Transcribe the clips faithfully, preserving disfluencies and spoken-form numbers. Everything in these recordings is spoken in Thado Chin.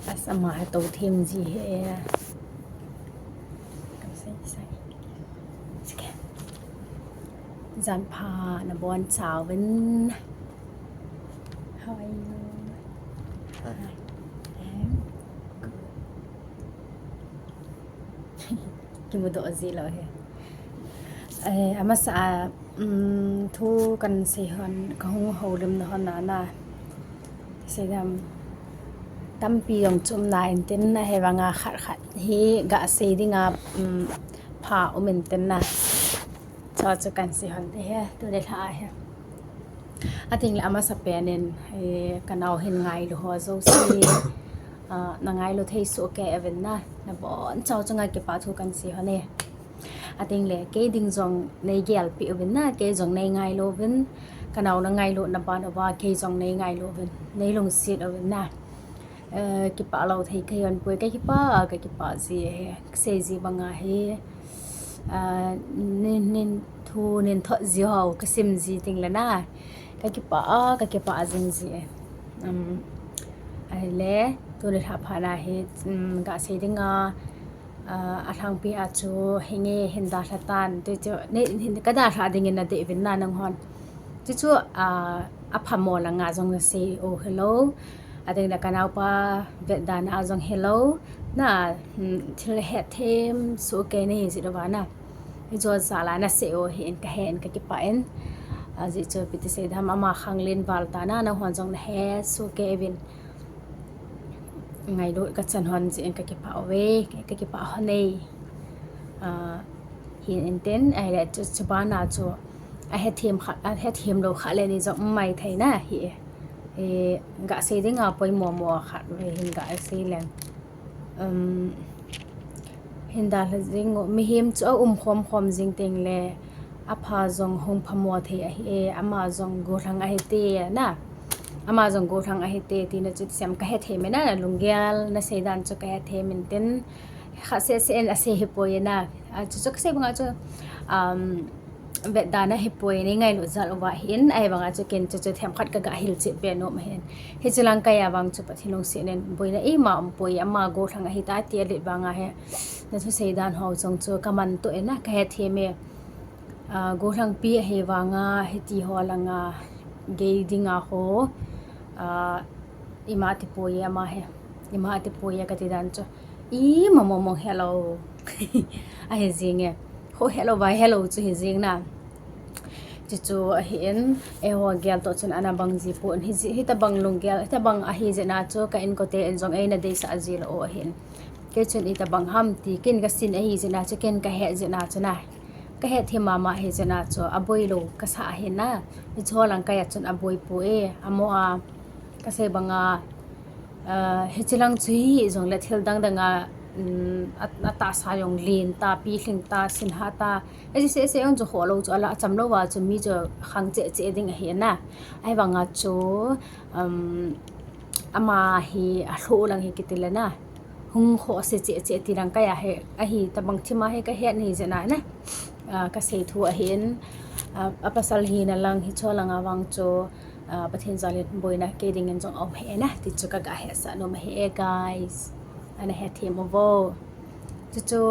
As ama he to them ji he. Kam sei sei. Sige. Jan pha nabon chauvin. How are you? Hi. Hi. I'm good. Kimudoh ji lou he. Eh, amasa a, um, thu kan sei hon, ka hung houlim na hon a na. Sei dam, tampi jong chu um na intin, ahivanga khat khat hi gasei dinga, um, pha um intin na. Chu chu kan sei hon te he, tu le lha he. Ating le amasa pen in, eh, ka nao hin ngailu ho jouse, ah, na ngailu thei soh kei uvin na, nabon chauva chunga kipa thu kan sei hon e. Ating le, kei ding jong nei gelpi uvin na, kei jong nei ngailu uvin, ka nao na ngailu na ban uva, kei jong nei ngailu uvin, nei lungset uvin na. Eh, kipah lou thei kei hon poi, ka kipah, ka kipah ji he, ka sei ji banga hi, ah, nin, nin, thu nin thot ji ho, ka sim ji ting le na, ka kipah, ka kipah jing ji e. Um, ahile, tu le lha pha na hi, um, gasei dinga, ah, alhangpi a chu hinge hin dalha tan, tu chu, nei, hin, ka dalha dingin nadei uvin na nang hon. Chu chu, ah, aphamo langa jong nasei u hilou. Ating le ka naopa vetdan a jong hilou. Na, hmm, thil hetthem soh kei nahi jeh uva na. Hijo jal a nasei u hin kahen ka kipah in. Ajeh chu ipi ti sei dam ama khanglen val ta na, nahon jong nahet soh kei uvin. Ngailut ka chan hon jeh in ka kipah uve, ka kipah hon e. Ah, hin intin, ahile chu, chu bana chu, ahetthem khat, ahetthem lou khat le ni jong um mai thei na hi. Eh, gasei dinga poimo mo khat ve hin gasei leng. Um, hin dalha jing u, mihem chu aum khom khom jing teng le, apha jong hung phamo thei ahi e, ama jong gollhang ahi te na. Ama jong gollhang ahi te, tina chu sem ka hethem e na, na lunggel, nasei dan chu ka hethem intin. Khat seh seh in asei hipoi na. A, chu chu kasei banga chu, um, vetdan a hipoi, nei ngailut jal uva hin, ahivanga chu ken chu chu themkhat ka gahil chet be nom ahin. Hiche lang kaiya vang chu Pathen lungset in boina ima umpoi, ama gollhang ahi ta tia let vanga hi. Na thusei dan ho jong chu ka manto e na, ka hethem e. Ah, gollhangpi ahi vanga, hiti ho langa, gei dinga ho, ah, ima tipoi e ama hi, ima tipoi e kati dan chu. Ima mong mong helou. Ahi jing e. Ho helou vai helou chu hi jing na. Chu chu ahin, eiho gel toh chun ana bang ji pon. Hi ji, hitabang lunggel, hitabang ahi jeh na chu ka inkote in jong eina deisah ji lou ahin. Kei chun itabang ham ti, ken ka sin ahi jeh na chu, ken ka het jeh na chu na. Ka hethem mama ahi jeh na chu, aboi lou kasa ahi na. Hiche ho lang kaiya chun aboi poi, amo a, kasei banga, ah, hiche lang chu hi jong le thil dang dang a, um, a, atahsa jong len ta, pilhing ta, sinha ta. Hiche seh seh jong chu ho lou chu ala, acham lou va chu mi chu khang cheh cheh ding ahi na. Ahivanga chu, um, ama hi alhoh lang hi kiti le na. Hung khoh se cheh cheh ti lang kaiya hi, ahi tabang thima hi ka het nahi jeh na na. Ah, ka sei thu ahin, ah, a pasal hina lang hiche ho langa vang chu, ah, Pathen jal in boina kei dingin jong aum ahi na, ti chu ka gahetsah nom ahi e, guys. Ana hethem uvo. Chu chu,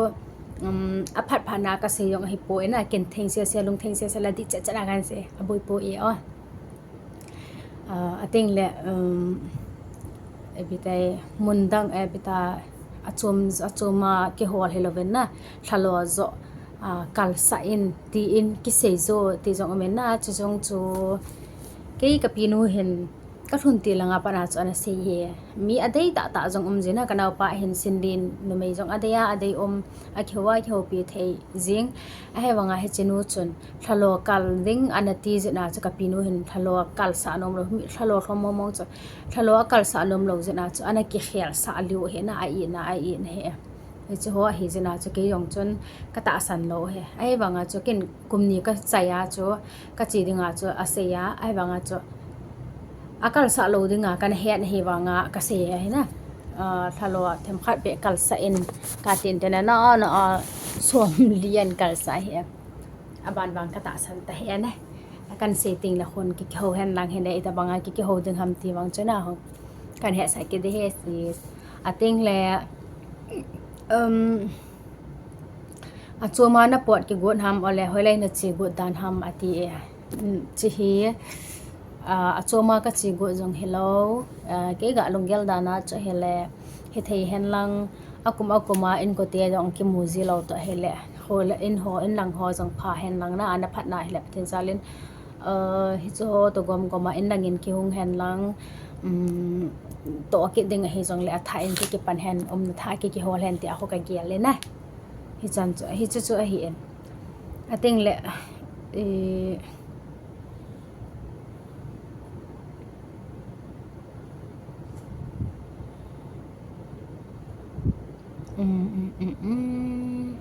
um, aphat phat na ka sei jong ahipoi na, ken theng sese, lung theng sese la dih chet chet na kan sei, aboi poi e o. Ah, ating le, um, ipi tai, mun dang, ipi ta, achom, achom a kihol hilou vin na, lhalo joh, ah, kalsah in, tin kisei jo, ti jong um in na, chu jong chu, kei ka pinu hin, ka lhun til langa pat a chu ana sei e. Mi adei tah tah jong um jin na, ka naopa hin Cindy numei jong adei a, adei um, akihou a, akihoupi thei jing. Ahivanga hiche nu chun, lhalo kal ding ana ti jeh na chu ka pinu hin lhalo kalsah nom lou, lhalo lhom mong mong chu, lhalo akalsah nom lou jeh na chu, ana kikhelsah liu ahi na, a-it na, a-it na ahi. Hiche ho ahi jeh na chu kei jong chun ka tahsan lou ahi. Ahivanga chu ken kum ni ka chai a chu, ka che dinga chu asei a, ahivanga chu Akalsah lou dinga kana het ahi vanga kasei ahi na. Ah, lhalo a themkhat beh kalsah in katin tena na na, ah, somli in kalsah ahi. Aban vang katahsan ta ahi na. Kan sei teng le khun kihou hen lang hile, itobanga kihou ding ham ti vang chu na ho. Kan hetsah kit ding ahi. Ating le, um, achoma na pot kigot ham, ole hoilai na che got dan ham ati e. Um, chi hi, ah, achoma kache got jong hilou, ah, kei ga lunggel dan a chu hile, hithei hen lang, akum akum a inkote jong kimu ji lou toh hile, hole in ho, in lang ho jong pha hen lang na, ana phat na hile Pathen jal in, ah, hichu ho toh gom gom a in lang in kihung hen lang, um, toh kit ding ahi jong le athah in ki, kipan hen, umna thah ki, kihol hen ti a ho kagel le na. Hichan chu, hichu chu ahi in. Ating le, eh, um, um, um, um.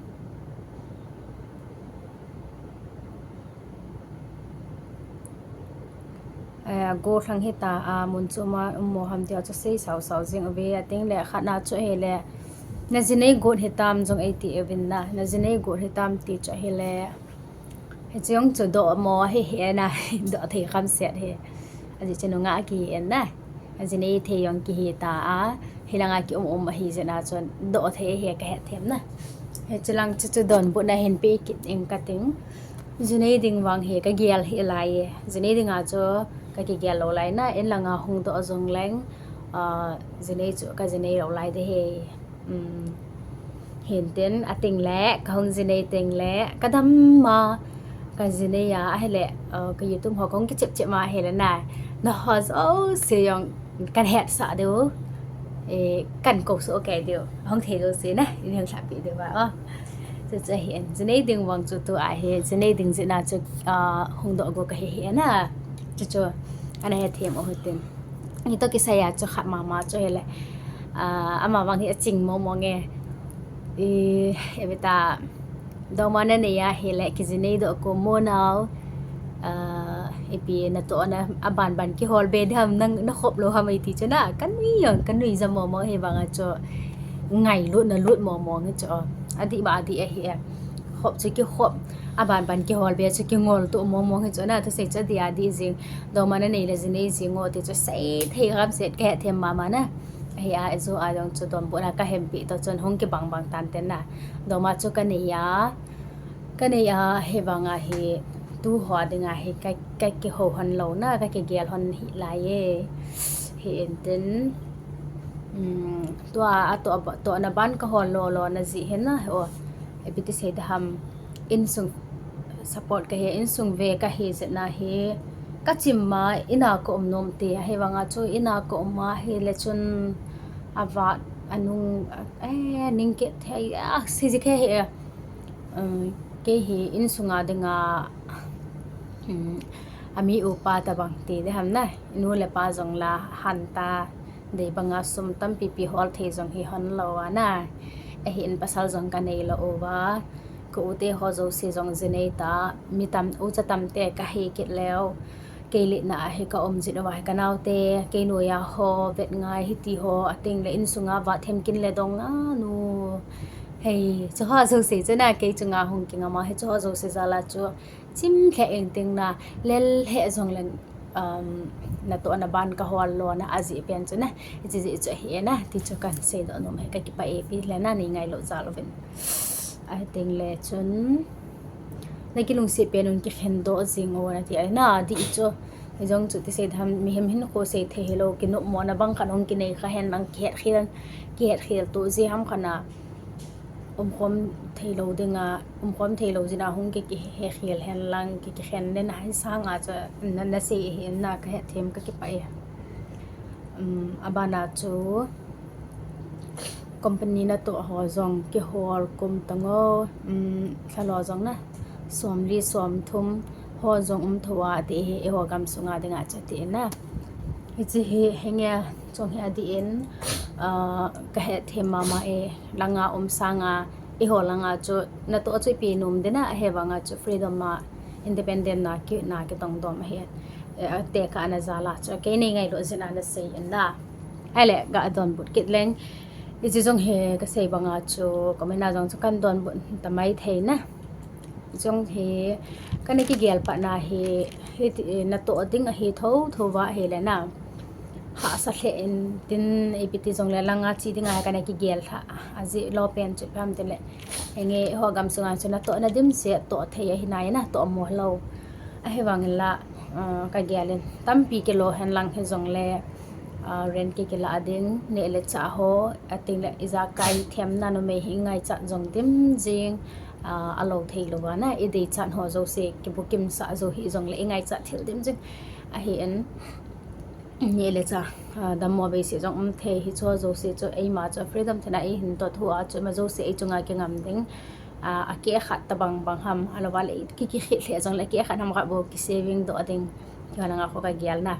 Eh, gollhang hita a, mun chom a um mo ham tia chu sei sau sau jing uve, ating le khatna chu hile, na jinei got hitam jong eiti uvin na, na jinei got hitam ti chu hile, hiche jong chu doh mo hi hi na, doh thei khamset hi. Ajeh chu nungah kihi in na. Ajinei thei jong kihi ta a, hilanga ki um um ahi jeh a chun doh thei ahi kahet them na. Hiche lang chu chu donbutna hin pe kit ing kating. Jinei ding vang hi kagel hih lai e. Jinei dinga chu kakigel lou lai na, in langa hung doh jong leng, ah, jinei chu kajinei lou lai ding ahi. Um, hintin ating le, kahung jinei teng le, kadam a, kajinei a, ahile, uh, ka YouTube ho kahung kichep chep ma ahile na, naho jouse jong kan hetsah diu, eh, kan kou soh kei diu, hung thei jouse na, in hung lhahpi diu va, oh. Chu chu ahi in, jinei ding vang chu tua hi, jinei ding jeh a chu, uh, hung doh go kahi hi na, chu chu, ana hethem u hitin. Hitoh kisai a chu khat mama chu hile, ah, ama vang hi aching mong mong e. I, evita, dongma nanei ahile, kijinei doh kom mo nau. Ah, ipi natohna aban ban kihol be ding ham, na, nakhop lou ham iti chu na, kanui jong, kanui jam mong mong hi vanga chu ngailutna lut mong mong hi chu. Adih ba adih ahi e. Khop chu kikhop, aban ban kihol be chu kingol toh mong mong hi chu na, thusei chu adih adih jing. Dongma nanei le jinei jing o ti chu seithei khamset kahet them mama na. Ahi a, ajo a jong chu donbutna kahempeh toh chun hung kibang bang tan ten na. Dongma chu kanei a, kanei a, hivanga hi tuho dinga hi ka, kakihou hon lou na, kakigel hon hih lai e. Hi intin, um, tua, atoh, atohna ban kahol lou lou na jeh hin na, o, ipi ti sei ding ham, insung support kahi, insung ve kahi jeh a hi, kachim ma, ina ka um nom te, ahivanga chu ina ka um ahile chun, avat, anung, eh, ning kit thei, ah, sei ji kei hi, eh, um, kei hi insunga dinga, um, ami upa tabang ti ding ham na, inu le pa jong la han ta, dei banga sum tampi pi hol thei jong hi hon lou a na, ahin pasal jong kanei lou uva, ka u te ho jouse jong jinei ta, mi tam, ucha tam te kahi kit leu, kei letna a hi ka um jin uva hi kanaote, kei noiya ho, vet ngai hiti ho, ating le insunga vat them kin le dong na nu. Hei, chuho jouse chu na, kei chunga hung kingam a, hicheho jouse jal a chu, chim lheh ing ting na, lel lheh jong le, um, natohna ban kahol lou na, ajeh pen chu na, hiche jeh chu ahi e na, ti chu kan seidoh nom e, kakipah e, ipi le na, nei ngailou jal uvin. Ahi teng le chun, na kilungset pen un kikhen doh jing o nati ahi na, adih chu. Hijong chu ti sei ding ham, mihem hinkho sei thei hilou, kinopmo na bang khat hung kinei kha hen lang kihet khel, kihet khel toh ji ham khat na. Umkhom thei lou dinga, umkhom thei lou jeh a hung ki, kihe khel hen lang, ki, kikhen den ahi sanga chu na, na sei ahi na kahet them kakipah e. Um, abana chu, company natoh ho jong kihol kum tang o, um, lhalo jong na, somli somthum ho jong um thou a ti hi, eiho gamsunga dinga chu ti na. Hiche hi, hinge, chung hi adih in, ah, kahet them mama e, langa um sanga, eiho langa chu, natoh chu ipi nom ding na, ahivanga chu freedom a, independent na, ki, na kitong dom ahi. eh, ate ka ana jala chu, kei nei ngailut jin ana sei in la. Ahile, ga donbut kit leng. Hiche jong hi kasei banga chu, comment a jong chu kan donbut tamai thei na. Jong hi, kana kigel pat na hi, hiti, eh, natoh ding ahi thotho va ahile na. Hahsa lheh in tin, ipi ti jongle langa che dinga kana kigel lha. Ajeh lou pen chu ipi ham tile. Henge, eiho gamsunga chu natohna dimset toh thei ahi nai na, toh mo lou. Ahivangin la, ah, kagel in. Tampi kilo hen lang hijongle, ah, rent ki kila ding, neh le chah ho, ating le ijakai themna numei hi ingaichat jong dim jing, ah, alou thei lou va na, ideichat ho jouse, kibukimsah jou hijongle ingaichat thil dim jing. Ahin, neh le chah, ah, dammo beisei jong um thei, hicheho jouse chu eima chu freedom thena eihin toh thua chu ima jouse eichunga kingam ding. Ah, akeh khat tabang bang ham, ahilouva le ki, kikhel lheh jongle akeh khat ham khat bou kisaving doh ding. Kihona nga kho kagel na.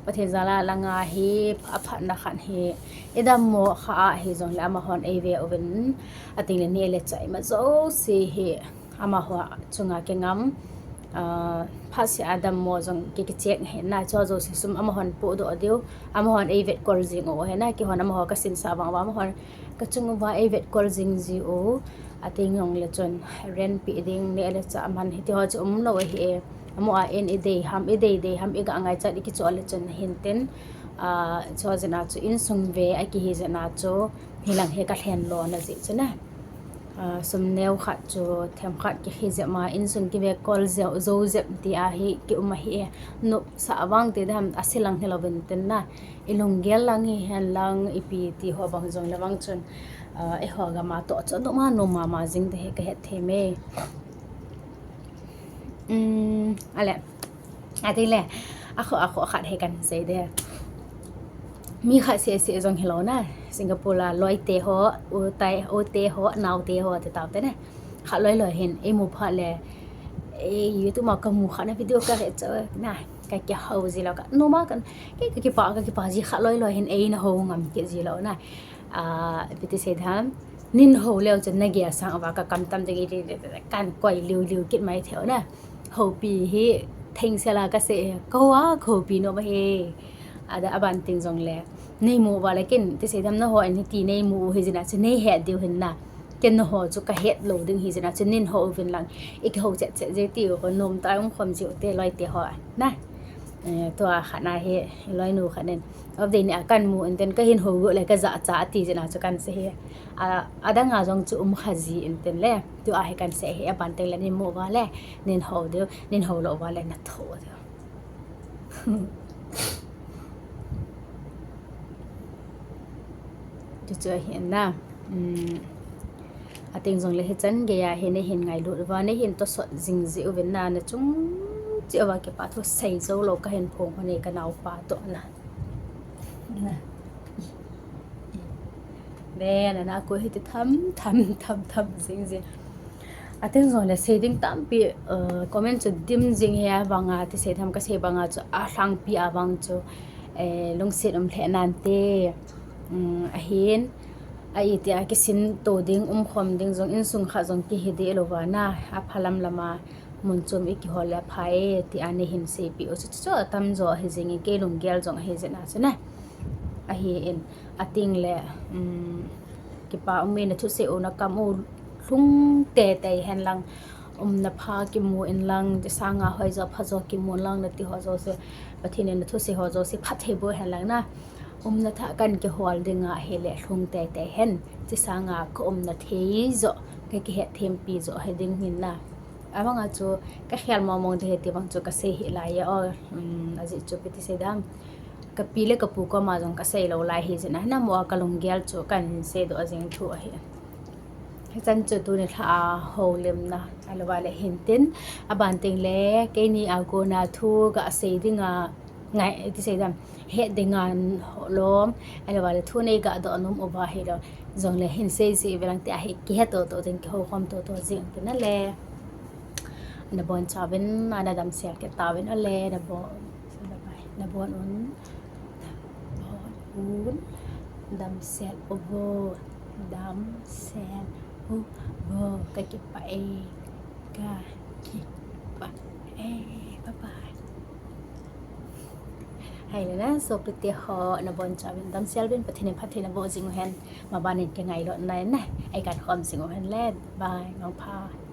Pathen jala langa hi aphatna khat hi, idammo kha ahi jongle amahon eive uvin. Ating le neh le chah ima jouse hi amaho chunga kingam, ah, phatseh a dammo jong ki, kichek ahi na, hicheho jouse sum amahon podoh diu, amahon eivetkol jing u ahi na, keihon amaho kasinsah vang uva, amahon kachung uva eivetkol jing jiu, ating jongle chun rent pe ding, neh le chah man hitiho chu umlou ahi e, amaho a in idei ham, idei dei ham, iga ngaichat ikichoh le chun ahin tin, ah, hicheho jeh a chu insung ve akihi jeh a chu, hilang hi kalhen lona jeh chu na. Ah, sum neo khat chu themkhat kikhi jep ma, insung kivetkol jou, jou jep ti ahi, kium ahi e. Nopsah vang ti dam, ase lang hilouvin tin na. Ilunggel lang hihen lang, ipi ti ho bang jongle vang chun, ah, eiho gam a toh chu nopma, nopma ma jing te hi kahet them e. Um, ale. Ating le, akhoh, akhoh khat hi kan sei de. Mi khat seh seh jong hilou na. Singapore a loite ho, u tai, u te ho, nao te ho, ti tau te na. Khat loi loi hin, eimu phat le, ei, YouTube ma kamu khat na video kahe chu na. Kakihou ji lou ka, nopma kan, kei kakipah, kakipah ji khat loi loi hin, eina hou ngam kit ji lou na. Ah, ipi ti sei dam. Nin hou leu chun nagel sang uva kakam tam ding, kan koi liu liu kit mai thei u na. Houpi hi thengsel a kasei, kahou a, kahoupi nom ahi. Ada aban tin jongle. Neimu uva le ken, ti sei dam naho in hiti neimu u hijeh a chu neihet diu hin na. Ken naho chu kahet lou ding hijeh a chu nin hou uvin lang. Ikihou chet chet je tiu, nomtah a um khom jiu te loite ho na. Eh, tua khat na hi, loinu khat nin. Of dei ni a kan mu in tin kahin hou u le kajachat ati jeh a chu kan sei hi. A, adang a jong chu um kha ji in tin le. Tua hi kan sei hi, aban tin le nin mu uva le, nin hou diu, nin hou lou uva le nathoh diu. Chuchu ahi na. Um, ating jongle hichan gei a hi neihin ngailut uva, neihin tosot jing ji uvin na, nachung cheh uva kipa thu sei jou lou kahin phong u ahi kanaopa toh na. Na. Be, nana koi hiti tham, tham, tham, tham jing jing. Ating jongle sei ding tampi, uh, comment chu dim jing hi avanga, ti sei tham kasei banga chu alhangpi a vang chu, eh, lungset um lheh nante, um, ahin, a iti a kisin to ding, umkhom ding jong insung khat jong kihi deh lou va na, aphalam lama, mun chom ikihol le apha e, ti a neihin seipeh u chu, chu, chu atamjo ahi jing e, kei lunggel jong ahi jeh a chu na. Ahin, ating le, um, kipa um e, nathusei u nakam u lhung teitei hen lang, umna pha kimu in lang, ti sanga hoijo phajo kimu in lang, nati ho jouse, Pathen in nathusei ho jouse phatthei boh hen lang na. Umna thah kan kihol ding ahile lhung teitei hen, ti sanga kaumna thei jo, kakihet thempi jo hi ding hin na. Avanga chu kakhel mong mong ding ahi ti vang chu kasei hih lai e o, um, ajeh chu ipi ti sei dam. Kapi le kapu koma jong kasei lou lai hijeh a, hinamo a kalunggel chu kahin seidoh jing thu ahi. Hichan chu tuni lha a houlimna, ahilouva le hin tin, aban tin le, keini a kona thu kasei dinga, ngai, ti sei dam, het dinga lom, ahilouva le thu neiga doh nom uva ahilou, jongle hin sei ji uve lang ti ahi, kihe toto ding, kihoukhom toto jing tin ale. Nabonchauvin, ana damsel kit tauvin ale, nabon, nabon un, nabon un, damsel uvo, damsel uvo, kakipah e, kakipah e, bye bye. Hei le na, sopite ho nabonchauvin damsel uvin, Pathen in phatthei naboh jing uhen, maban in kingailut na in na, eikan khom jing uhen le, bye, mangpha.